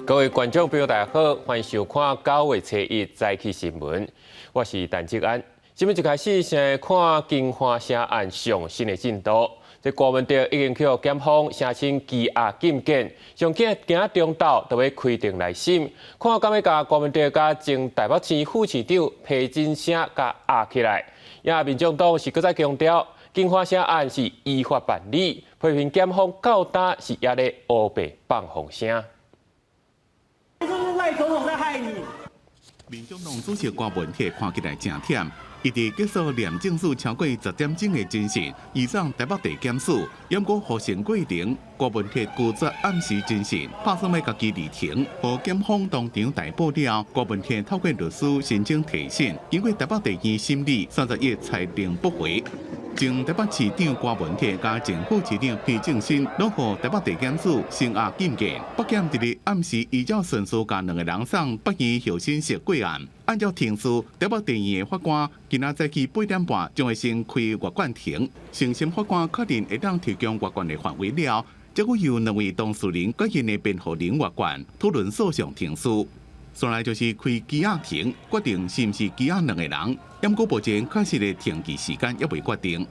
各位觀眾朋友，大家好，歡迎收看9月初一早起新聞，我是陳志安。新聞一開始先來看京華城案上新的進度。這郭文哲已經去予檢方聲稱羈押禁見，上緊今仔中晝就欲開庭來審，看敢欲共郭文哲佮前台北市副市長裴振聲共押起來。也民眾黨是閣再強調，京華城案是依法辦理，批評檢方到今是猶咧烏白放風聲。賴總統在害你。民眾黨主席郭文鐵看起來誠忝，伊佇結束廉政署超過10點鐘的偵訊，移送台北地檢署。毋過予審過程，郭文鐵拒絕暗時偵訊，拍算欲家己離庭，予檢方當場逮捕了。郭文鐵透過律師申請提審，經過台北地院審理，31裁定駁回。前台北市長郭文鐵佮前副市長裴正新，攏予台北地檢署聲押禁見。北檢佇咧暗時依照順序，共兩個人送北院候審室過案。按照程序，台北地院的法官今仔早起8點半將會先開閱卷庭，承審法官確認會當提供閱卷的範圍了，才會由兩位當事人佮𪜶的辯護人閱卷，討論訴訟程序。紲來就是開羈押庭，決定是毋是羈押兩個人。毋過目前確實的庭期時間猶未決定。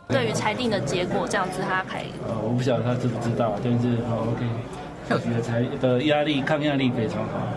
對於裁定的結果，這樣子他可以。我不曉得他知不知道，但是好 OK，我覺得裁的壓力抗壓力非常好。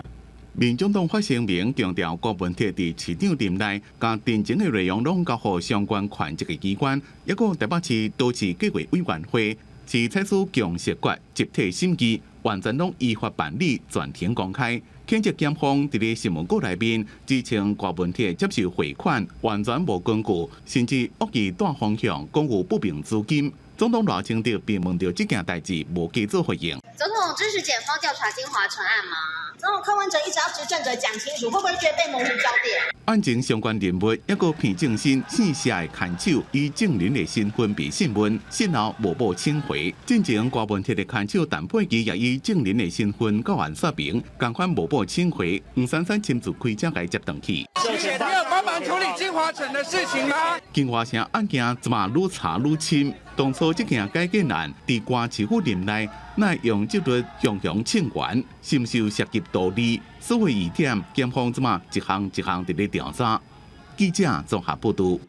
民眾黨發聲明強調，郭文鐵佇市長任內，共陳情的內容攏交予相關權責的機關，抑閣台北市都市計劃委員會是採取共識決集體審議，完全攏依法辦理，全程公開。譴責檢方佇咧新聞稿內面指稱郭文鐵接受賄款，完全無根據，甚至惡意帶風向，講有不明資金。總統賴清德被問到這件代誌，無加做回應。總統支持檢方調查京華城案嗎？總統柯文哲一直要執政者講清楚，會不會覺得被模糊焦點？案情相關人物抑閣彭正新姓謝的牽手，以證人的身份被訊問，訊後無報請回。進前郭文鐵的牽手陳佩琪也以證人的身份到案說明，仝款無報請回。黃珊珊親自開車共接轉去。謝謝。你有幫忙處理京華城的事情嗎？京華城案件這馬愈查愈深，當初這件改建案佇郭市府任內，乃用這筆雄雄請願，是毋是有涉及盜利？所有疑點，檢方這馬一項一項佇咧調查。記者綜合報導。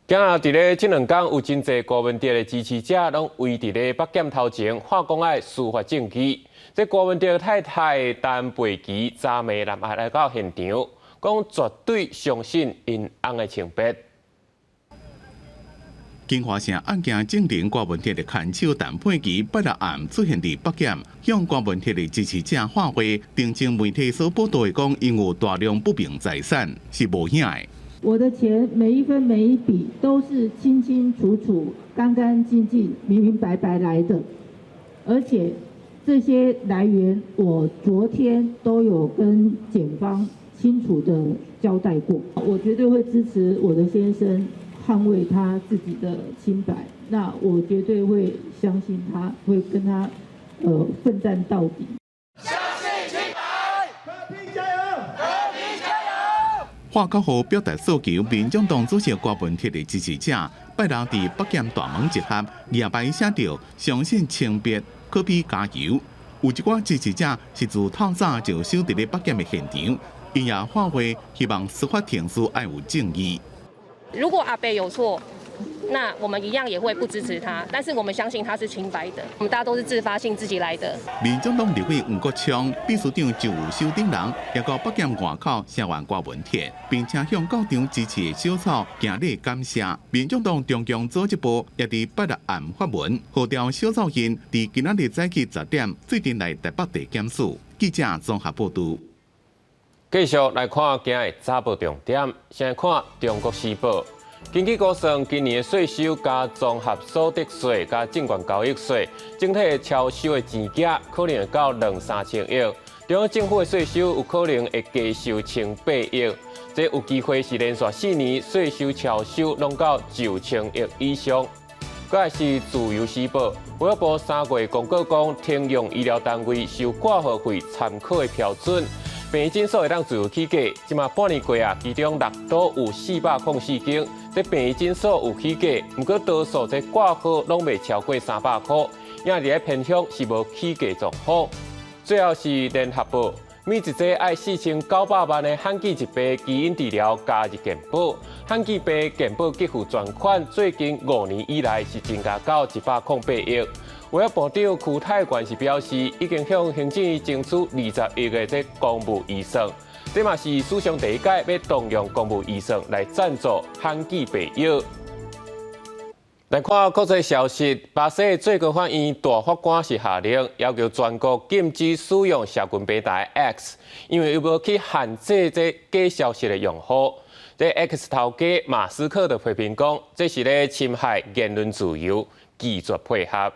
今仔佇咧這兩工有真濟郭文哲的支持者，攏圍佇咧北檢頭前，喊講愛司法正義。這郭文哲太太陳佩琪昨暝來來到現場，講絕對相信𪜶翁的清白。京華城案件證人郭文鐵的牽手陳佩琪，拜六暗出現佇北檢，向郭文鐵的支持者喊話，澄清媒體所報導的講，𪜶有大量不明財產是無影的。我的錢每一分每一筆都是清清楚楚、乾乾淨淨、明明白白來的，而且這些來源我昨天都有跟檢方清楚的交代過。我絕對會支持我的先生，捍衛他自己的清白，那我絕對會相信他，會跟他，奮戰到底。相信清白，柯 P 加油，柯 P 加油。喊口號表達訴求，民眾黨主席郭文鐵的支持者，拜六佇北檢大門集合，舉牌寫著相信清白，柯 P 加油。有一寡支持者是自透早就守佇咧北檢的現場，𪜶也喊話希望司法程序愛有正義。如果阿伯有錯，那我們一樣也會不支持他。但是我們相信他是清白的。我們大家都是自發性自己來的。民眾黨立委黃國昌、秘書長周宇修等人也到北檢外口聲援郭文鐵，並且向到場支持的小草行禮感謝。民眾黨中央組織部也佇拜六暗發文，號召小草𪜶佇今仔日早起10點，做陣來台北地檢署。記者綜合報導。繼續來看今日早報重點，先來看《中國時報》。根據估算，今年的稅收加綜合所得稅佮證券交易稅，整體超收的錢額可能會到兩三千億。中央政府的稅收有可能會加收1800億，這有機會是連續4年稅收超收攏到9000億以上。閣來是《自由時報》，衛福部3月公告講，停用醫療單位收掛號費參考的標準。病院診所會當自由起價，這馬半年過啊，其中六都有404間，這病院診所有起價，毋過多數這掛號攏袂超過300箍，也佇咧偏鄉是無起價狀況。最後是聯合報，每一劑愛4900萬的罕見疾病基因治療加入健保，罕見病健保給付專款最近5年以來是增加到108億。衛福部長邱泰源是表示，已經向行政院爭取20億的這公務預算，這嘛是史上第一擺欲動用公務預算來贊助罕見病藥。來看國際消息，巴西最高法院大法官是下令要求全國禁止使用社群平台 X，因為伊欲去限制這假消息的用戶。這 X 頭家馬斯克就批評講，這是咧侵害言論自由，拒絕配合。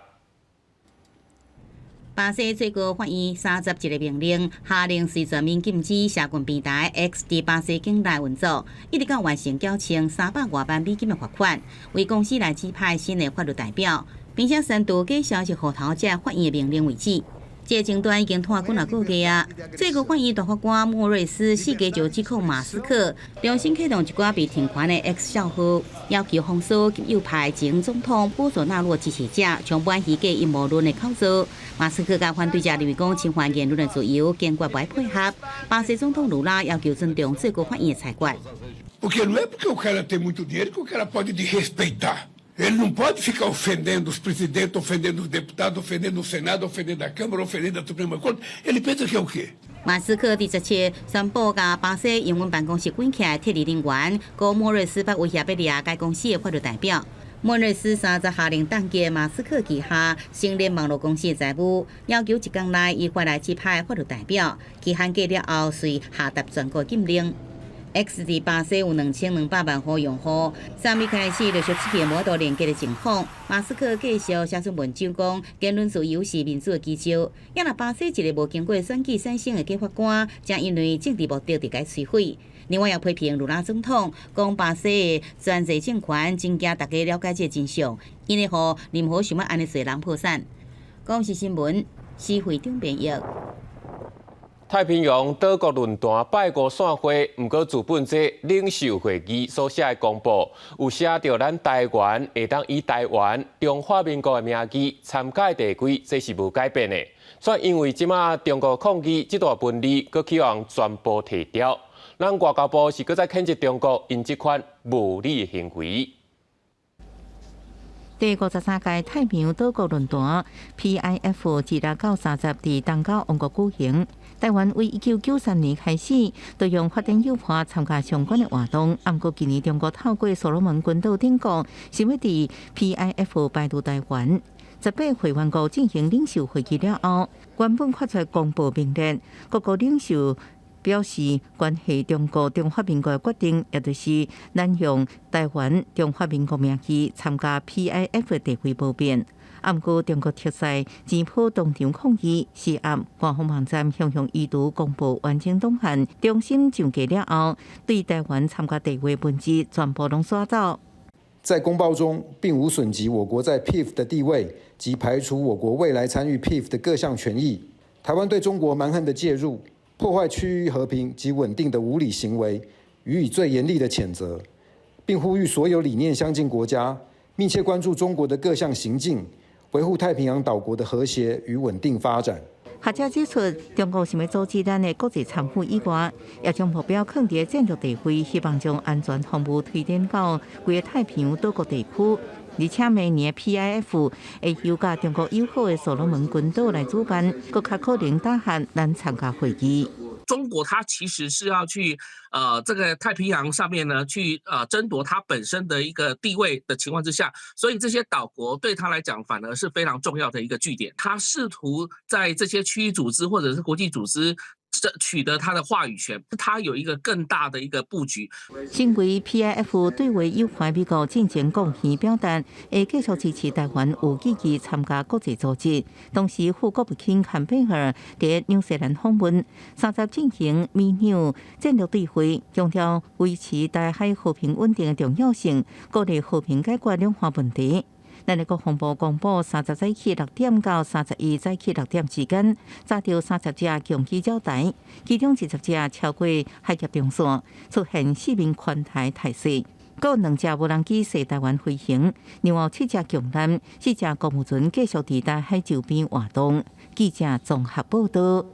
巴西最高法院31个命令，下令隨全面禁止社群平台 X 佇巴西境內運作，一直到完成繳清300外萬美金的罰款，為公司來指派新的法律代表，並且刪除假消息戶頭這法院的命令為止。這個爭端已經拖幾若個月啊！最高法院大法官莫瑞斯四月就指控馬斯克重新啟動一寡被停權的 X 帳號，要求封鎖極右派前總統波索納洛支持者，充滿虛假陰謀論的口號。馬斯克佮反對者認為講侵犯言論的自由，堅決袂配合。巴西總統盧拉要求尊重最高法院的裁決。 Porque não é porque o cara tem muito dinheiro que o cara pode desrespeitar. Ele não pode ficar ofendendo os presidentes, ofendendo os deputados, ofendendo o Senado, ofendendo a Câmara, ofendendo a Suprema Corte. Ele pensa que é o quê? 馬斯克佇17宣布，共巴西營運辦公室關起來撤離人員，閣莫瑞斯發威脅欲掠該公司的法律代表。莫瑞斯30下令凍結馬斯克旗下星鏈網絡公司的財務，要求一工內依法來指派法律代表。期限過了後，遂下達全國禁令。X 佇巴西有2200萬戶用戶，3月開始陸續出現無法度連結的情況。馬斯克繼續寫出文章講，言論自由是民主的基石。也若巴西一個無經過選舉產生的假法官，正因為政治目的佇共摧毀。另外也批評盧拉總統，講巴西的專制政權真驚大家了解這個真相，𪜶會予任何想欲按呢做人破產。公視新聞，施會長編譯。太平洋島國論壇拜五散會，毋過自本這領袖會議所寫的公報，有寫著咱台灣會當以台灣中華民國的名義參加地位，這是無改變的。煞因為這馬中國抗議這段文字，閣去予全部提掉。咱外交部是閣再譴責中國𪜶這款無禮行為。第53屆太平洋島國論壇 PIF 26到30佇東九王國舉行。台灣為1993年開始，就用法定友伴參加相關的活動。毋過今年中國透過所羅門群島等國，想欲佇 PIF 排除台灣。18會員國進行領袖會議了後，原本發出公報明言，各國領袖表示，關係中國中華民國的決定，也就是咱用台灣中華民國名義參加 PIF 地位無變。毋過中國特使錢普當場抗議，施壓官方網站向向移除公報完整檔案，重新上架了後，對台灣參加地位文字全部攏刷走。在公報中，並無損及我國在 PIF 的地位及排除我國未來參與 PIF 的各項權益。台灣對中國蠻橫的介入，破壞區域和平及穩定的無理行為，予以最嚴厲的譴責，並呼籲所有理念相近國家密切關注中國的各項行徑，維護太平洋島國的和諧與穩定發展。學者指出，中國想欲阻止咱的國際參與以外，也將目標囥佇戰略地位，希望將安全防務推展到規個太平洋島國地區。而且明年的 PIF 會由佮中國友好的所羅門群島來主辦，閣較可能打壓咱參加會議。中國它其實是要去，這個太平洋上面呢，去爭奪它本身的一個地位的情況之下，所以這些島國對他來講反而是非常重要的一個據點。他試圖在這些區域組織或者是國際組織這取得他的話語權，他有一個更大的一個布局。身為 PIF 對話友伴美國進前貢獻表達，會繼續支持台灣有意義參加國際組織。同時，副國務卿坎貝爾佇紐西蘭訪問，30進行美紐戰略對話，強調維持台海和平穩定的重要性，鼓勵和平解決兩岸問題。咱的國防部公布，30早起6點到31早起6點之間，炸著30隻共機繞台，其中20隻超過海峽中線，出現四面環台態勢。閣有兩隻無人機踅台灣飛行，另外七隻強艦、四隻公務船繼續佇台海周邊活動。記者綜合報道。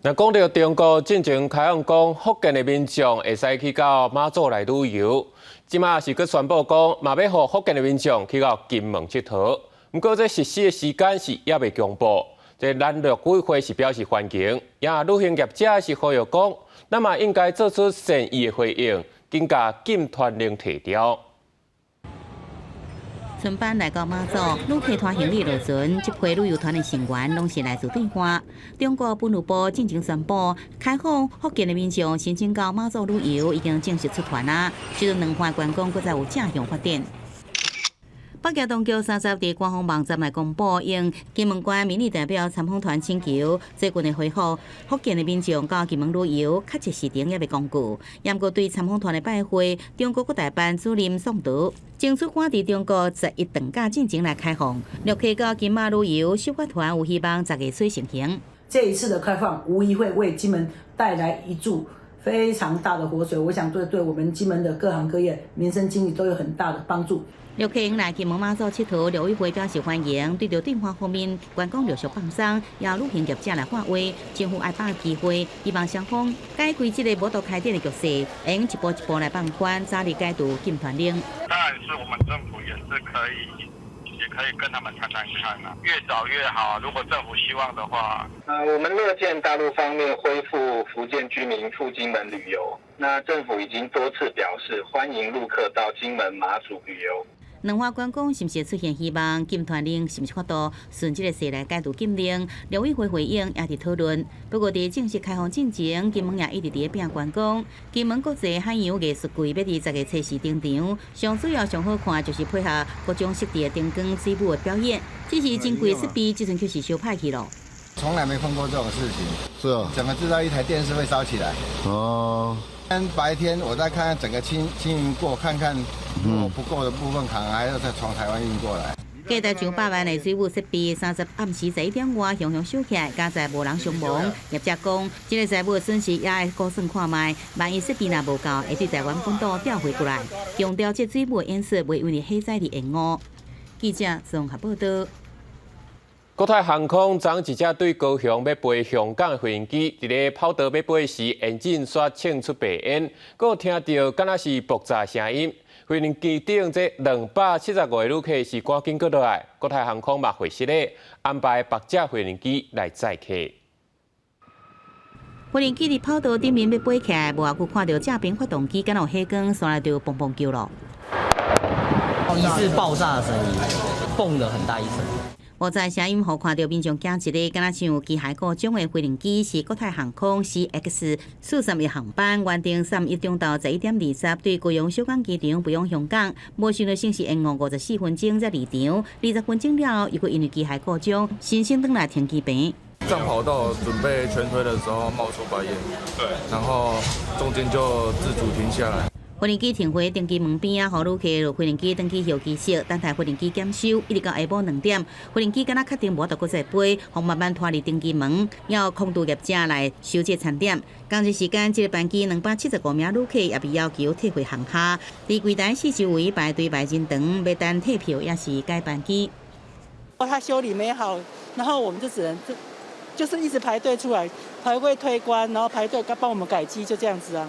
若講著中國進前開放講福建的民眾會使去到馬祖來旅遊，這馬是閣宣布講，嘛欲予福建的民眾去到金門𨑨迌。毋過這實施的時間是猶未公布。這咱陸委會是表示歡迎，也旅行業者是呼籲講，咱嘛應該做出善意的回應，緊共禁團令撤掉。春班來到馬祖，旅客拖行李落船，這批旅遊團的成員攏是來自對岸。中國文旅部進前宣布，開放福建的民眾申請到馬祖旅遊，已經正式出團啦。隨著兩岸觀光閣再有正向發展。北京當局30佇官方網站來公布，應金門縣民意代表參訪團請求，最近的回復，福建的民眾到金門旅遊，確切時程猶未公告。毋過對參訪團的拜會，中國國台辦主任宋濤爭取趕佇中國十一長假進前來開放，陸客到金馬旅遊首發團有希望10月初成行。這一次的開放，無疑會為金門帶來一注非常大的活水，我想對我們金門的各行各業、民生經濟都有很大的幫助。陸客來金門馬祖𨑨迌，陸委會表示歡迎。對著對岸方面觀光陸續放鬆，邀旅行業者來發話，政府愛把握機會，希望雙方解開這個無度開展的局勢，會用一步一步來放寬，早日解除禁團令。當然是我們政府也是可以，也可以跟他們談談看啊，越早越好。如果政府希望的話，我們樂見大陸方面恢復福建居民赴金門旅遊。那政府已經多次表示歡迎陸客到金門馬祖旅遊。兩岸觀光是毋是出現希望？禁團令是毋是法度順這個勢來解除禁令？陸委會回應也佇討論。不過，佇正式開放進前，金門也一直佇咧拼觀光。金門國際海洋藝術季欲佇10月初4登場，上主要上好看就是配合各種設置的燈光水舞的表演。只是珍貴設備，這陣卻是燒歹去囉。從來沒碰過這種事情，是哦，怎麼知道一台電視會燒起來？哦。白天我再看看整個清運過，看看如果不夠的部分，可能還要再從台灣運過來。價值上百萬的水舞設備，30暗時11點外雄雄燒起來，佳哉無人傷亡。業者講，這个財務損失也會估算看覓，萬一設備若無夠，會對台灣本島調回過來。強調這水舞演出袂因為火災而延誤。記者綜合報道。國泰航空昨一隻對高雄欲飛香港的飛行機，佇咧跑道欲飛時，引擎煞衝出白煙，閣聽著敢若是爆炸聲音。飛行機頂這275個旅客是趕緊閣落來，國泰航空嘛回實咧安排別隻飛行機來載客。飛行機佇跑道頂面欲飛起來，無偌久看著正邊發動機敢若有火光，紲來就砰砰叫囉。疑似爆炸的聲音，嘣的很大一聲。爆炸聲音予看著民眾驚一个，敢若像機械故障的飛行機是國泰航空 CX 431航班，原定31中晝11點20對高雄小港機場飛往香港，無想著先是延誤54分鐘才離場，20分鐘了後又閣因為機械故障，申請轉來停機坪。上跑道準備全推的時候冒出白煙，對，然後中間就自主停下來。飛行機停飛登機門邊仔，予旅客落飛行機轉去候機室等待飛行機檢修，一直到下晡2點，飛行機敢若確定無法度閣再飛，予慢慢拖離登機門，要空廚業者來收這餐點。仝一時間，這个班機275名旅客也被要求退回航廈。佇櫃台四周圍排隊排真長，欲等退票抑是改班機。他修理沒好，然後我們就只能就是一直排隊出來，排隊推關，然後排隊幫我們改機，就這樣子啊。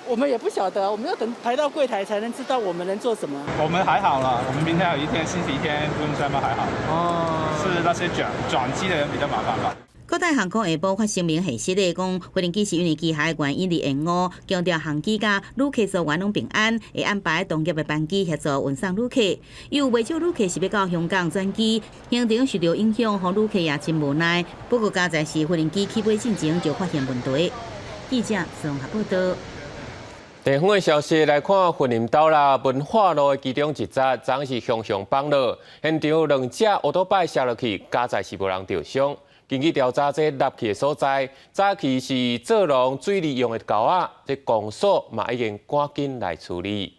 我們也不曉得，我們要等排到櫃台才能知道我們能做什麼。我們還好啦，我們明天有一天星期天不用上班，還好。哦，是那些轉機的人比較麻煩吧。國泰航空下晡發聲明核實的講，飛行機是因為機械原因而延誤，強調航機佮旅客所員攏平安，會安排同級的班機協助運送旅客。有袂少旅客是欲到香港轉機，行程受著影響，予旅客也真無奈。不過佳哉是飛行機起飛進前就發現問題。記者綜合報道。地方的消息來看，雲林斗六文化路的其中一節，昨是雄雄崩落，現場兩隻烏托擺摔落去，佳哉是無人著傷。根據調查，這落去的所在，早期是做農水利用的溝仔，這公所嘛已經趕緊來處理。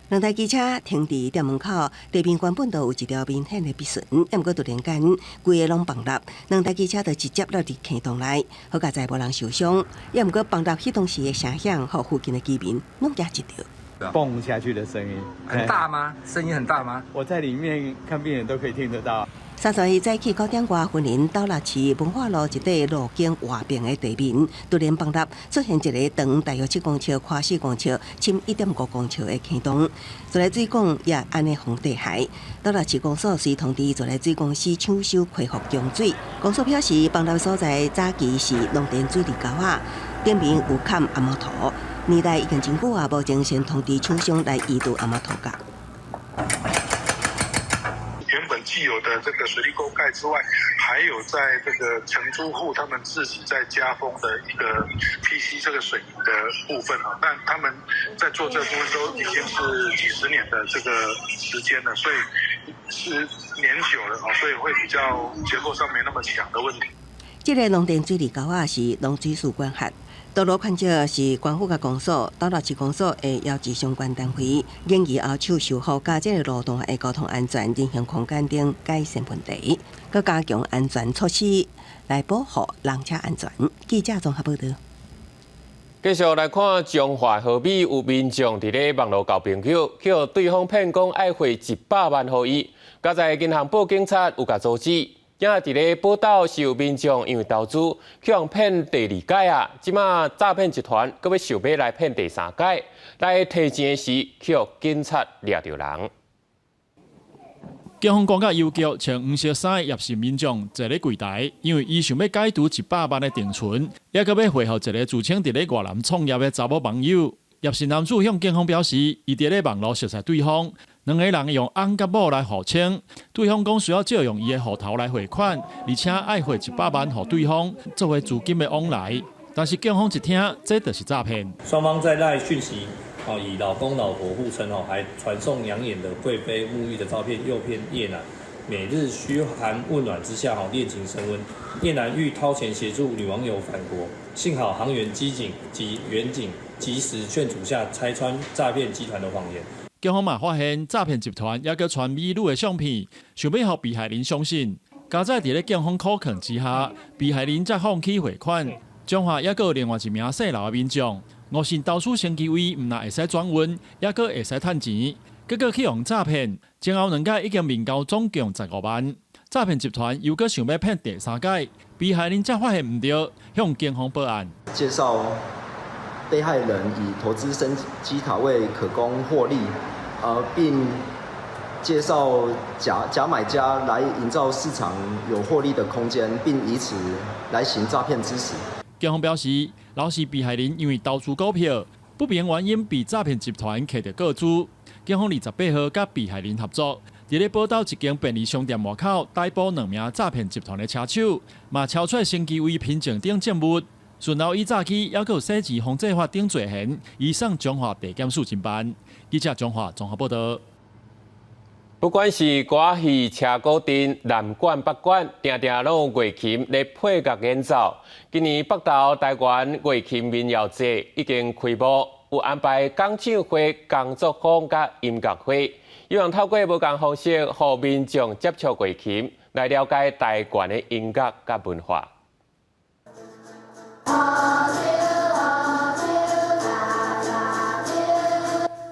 兩台機車停佇店門口，地面原本就有一條明顯的篦痕，毋過突然間規个攏崩落，兩台機車就直接落佇坑洞內，好佳哉無人受傷，也毋過崩落彼當時的聲響，予附近的居民攏驚一跳。蹦下去的聲音很大嗎？聲音很大嗎？我在裡面看病人都可以聽得到。30日早起9點外，雲林斗六市文化路一塊路景外邊的地面，突然崩塌，出現一个長大約7公尺、寬4公尺、深1.5公尺的坑洞。自來水管也按呢予地害。斗六市公所隨通知自來水公司搶修恢復供水。公所表示，崩塌所在早期是農田水利溝仔，頂面有崁紅毛土，年代已經真久啊，無精先通知廠商來移除紅毛土甲。原本既有的這個水利溝蓋之外，還有在這個承租戶他們自己在加封的一個 PC 這個水泥的部分啊，但他們在做這部分都已經是幾十年的這個時間了，所以是年久了啊，所以會比較結構上沒那麼強的問題。這个農田水利溝仔是農水署管轄。道路寬窄是官府佮公所、斗六市公所會邀集相關單位，研議後手修復佮這个路段的交通安全、人行空間等改善問題，閣加強安全措施來保護人車安全。記者綜合報導。繼續來看彰化和美有民眾佇咧網路交朋友，去予對方騙講愛匯100萬予伊，佳哉銀行報警察有共阻止。也佇咧寶島是有民眾因為投資去予騙第二擺啊，這馬詐騙集團閣欲想欲來騙第三擺，來提錢時去予警察掠著人。警方趕到郵局，穿黃色衫的葉姓民眾坐咧櫃台，因為伊想欲解除100萬的定存，也閣欲匯予一个自稱佇咧越南創業的查某網友。葉姓男子向警方表示，伊佇咧網路熟似對方，兩个人用翁佮某來互稱，對方講需要借用伊的戶頭來匯款，而且愛匯100萬予對方作為資金的往來。但是警方一聽，這就是詐騙。雙方在 LINE 訊息，以老公老婆互稱哦，還傳送養眼的貴妃沐浴的照片，誘騙葉男。每日噓寒問暖之下，戀情升溫。葉男欲掏錢協助女網友返國，幸好行員機警及員警及時勸阻下，拆穿詐騙集團的謊言。警方嘛發現詐騙集團猶閣傳美女的相片，想欲予被害人相信。佳哉佇咧警方苦勸之下，被害人才放棄匯款。彰化猶閣有另外一名姓劉的民眾，誤信投資新機會，毋但會使轉運，猶閣會使趁錢，結果去予詐騙，前後兩擺已經面交總共15萬。詐騙集團又閣想欲騙第三擺，被害人才發現毋對，向警方報案。介紹被害人以投資生機塔位可供獲利，並介紹假假買家來營造市場有獲利的空間，並以此來行詐騙之實。警方表示，老是被害人因為投資股票不明原因被詐騙集團挾著個資。警方28號佮被害人合作，佇咧寶島一間便利商店外口逮捕兩名詐騙集團的車手，嘛抄出新機位憑證等證物。隨後伊早起猶閣有洗錢防制法等罪嫌，移送彰化地檢署偵辦。記者彰化綜合報導。不管是歌仔戲、車鼓陣、南管、北管，定定攏有月琴咧配樂演奏。今年北投台灣月琴民謠節已經開幕，有安排講唱會、工作坊佮音樂會，希望透過無仝方式，予民眾接觸月琴，來了解台灣的音樂佮文化。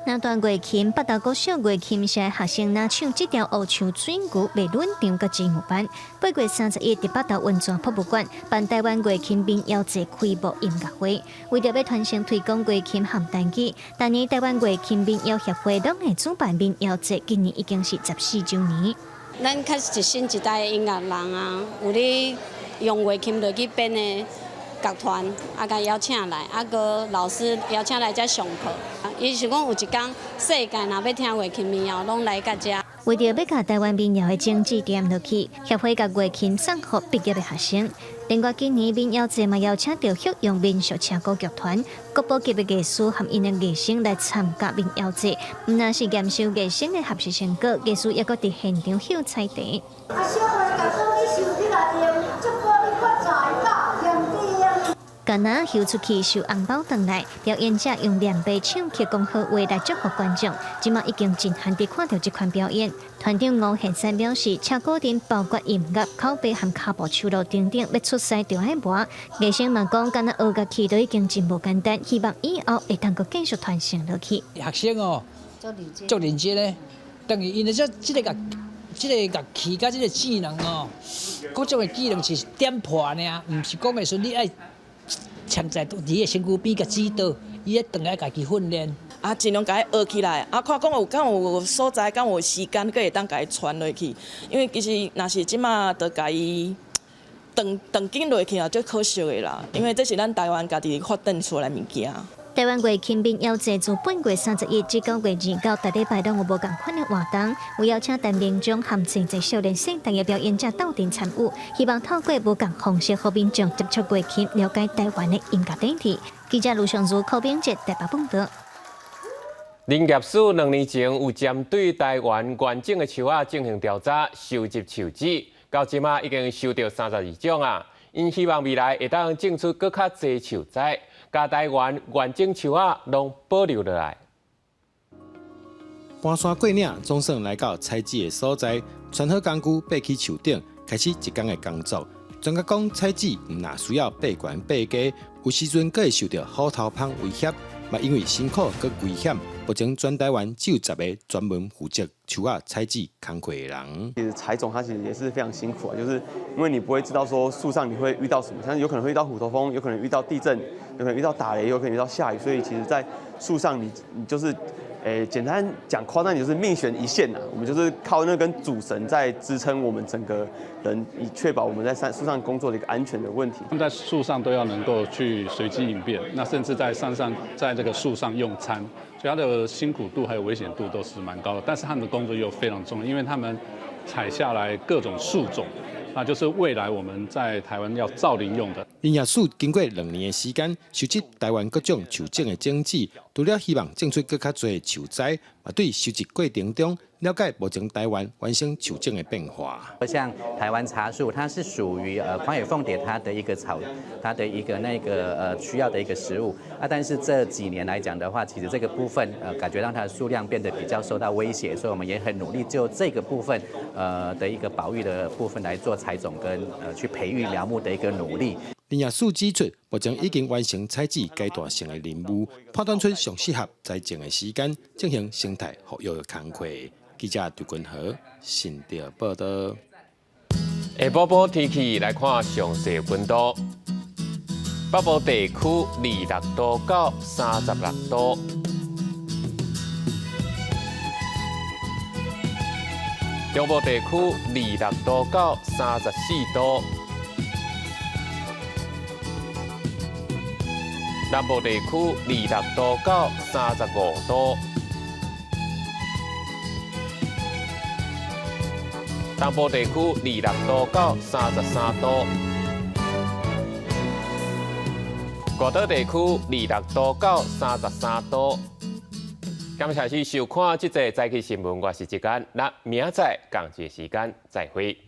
南段月琴，北投國小月琴社學生若唱這條學唱水牛袂冷場佮精華班。8月31佇北投溫泉博物館辦台灣月琴民謠節開幕音樂會，為著欲傳承推廣月琴和台語，逐年台灣月琴民謠協會攏會主辦民謠節，今年已經是14週年。咱較是新一代的音樂人啊，有咧用月琴落去編的樂團，啊，共邀請來，啊，閣老師邀請來遮上課。伊是講有一工世界若欲聽月琴民謠，攏來到遮。為著欲共台灣民謠的種子點落去，協會共月琴送予畢業的學生。另外，今年民謠節嘛邀請著旭陽民俗車鼓劇團、國寶級的藝師和𪜶的藝生來參加民謠節，毋但是驗收藝生的學習成果，藝師猶閣佇現場秀彩茶。干焦翕出去收紅包轉來，表演者用念白唱曲講好話來祝福觀眾。這馬已經真罕得看著這款表演。團長吳憲山表示，車鼓陣包括音樂、口白和跤步、手路等等，欲出師就愛磨。藝生嘛講，干焦學樂器都已經真無簡單，希望以後會當閣繼續傳承落去。學生哦，足認真咧，等於𪜶這個這个樂器佮這个技能哦，各種的技能是點破爾，毋是講的時陣你愛常在佇個身軀邊共指導，伊咧轉來家己訓練。啊，盡量共伊學起來，啊，看講有敢有所在，敢有時間，閣會當共伊傳落去。因為其實若是這馬就共伊斷斷緊落去啊，足可惜的啦。因為這是咱台灣家己發展出來的物件。台灣月琴民謠祭自8月31至9月29，逐禮拜攏有無仝款的活動，有邀請陳明忠和濟濟少年世代的表演者鬥陣參與，希望透過無仝方式，予民眾接觸月琴，了解台灣的音樂底蘊。記者盧尚如、柯炳哲台北報導。林業署2年前有針對台灣原種的樹仔進行調查，收集樹脂，到這馬已經收著32種啊。𪜶希望未來會當種出閣較濟樹栽，共台灣原種樹仔攏保留落來。搬山過嶺，總算來到採籽的所在，穿好工具，爬去樹頂，開始一工的工作。專家講，採籽毋但需要爬懸爬低，有時陣閣會受著虎頭蜂威脅，嘛因為辛苦閣危險。目前全台灣只有10個專門負責樹仔採籽工課的人。其實採種它其實也是非常辛苦啊，就是因為你不會知道說樹上你會遇到什麼，像有可能會遇到虎頭蜂，有可能遇到地震，有可能遇到打雷，有可能遇到下雨，所以其實，在樹上你就是，簡單講誇張，你就是命懸一線啊。我們就是靠那根主繩在支撐我們整個人，以確保我們在山樹上工作的一個安全的問題。他們在樹上都要能夠去隨機應變，那甚至在山上，在這個樹上用餐。所以他的辛苦度還有危險度都是蠻高的，但是他們的工作又非常重要，因為他們採下來各種樹種，那就是未來我們在台灣要造林用的。林業署經過2年的時間，收集台灣各種樹種的種子，除了希望種出閣較濟樹栽，嘛對收集過程中了解目前台灣原生樹種的變化。像台灣茶樹，它是屬於寬尾鳳蝶它的一個草，它的一個那個需要的一個食物啊。但是這幾年來講的話，其實這個部分感覺讓它的數量變得比較受到威脅，所以我們也很努力就這個部分的一個保育的部分來做採種跟去培育苗木的一個努力。林業署指出，目前已經完成採籽階段性的任務，判斷出上適合栽種的時間，進行生態復育的工課。記者劉君和新竹報導。下晡晡天氣來看詳細溫度，北部地區26度到36度，中部地區26度到34度，南部地區26度到35度。東部地區26度到33度，外島地區26度到33度。感謝收看這節早起新聞，我是志堅，咱明仔載仝一個時間再會。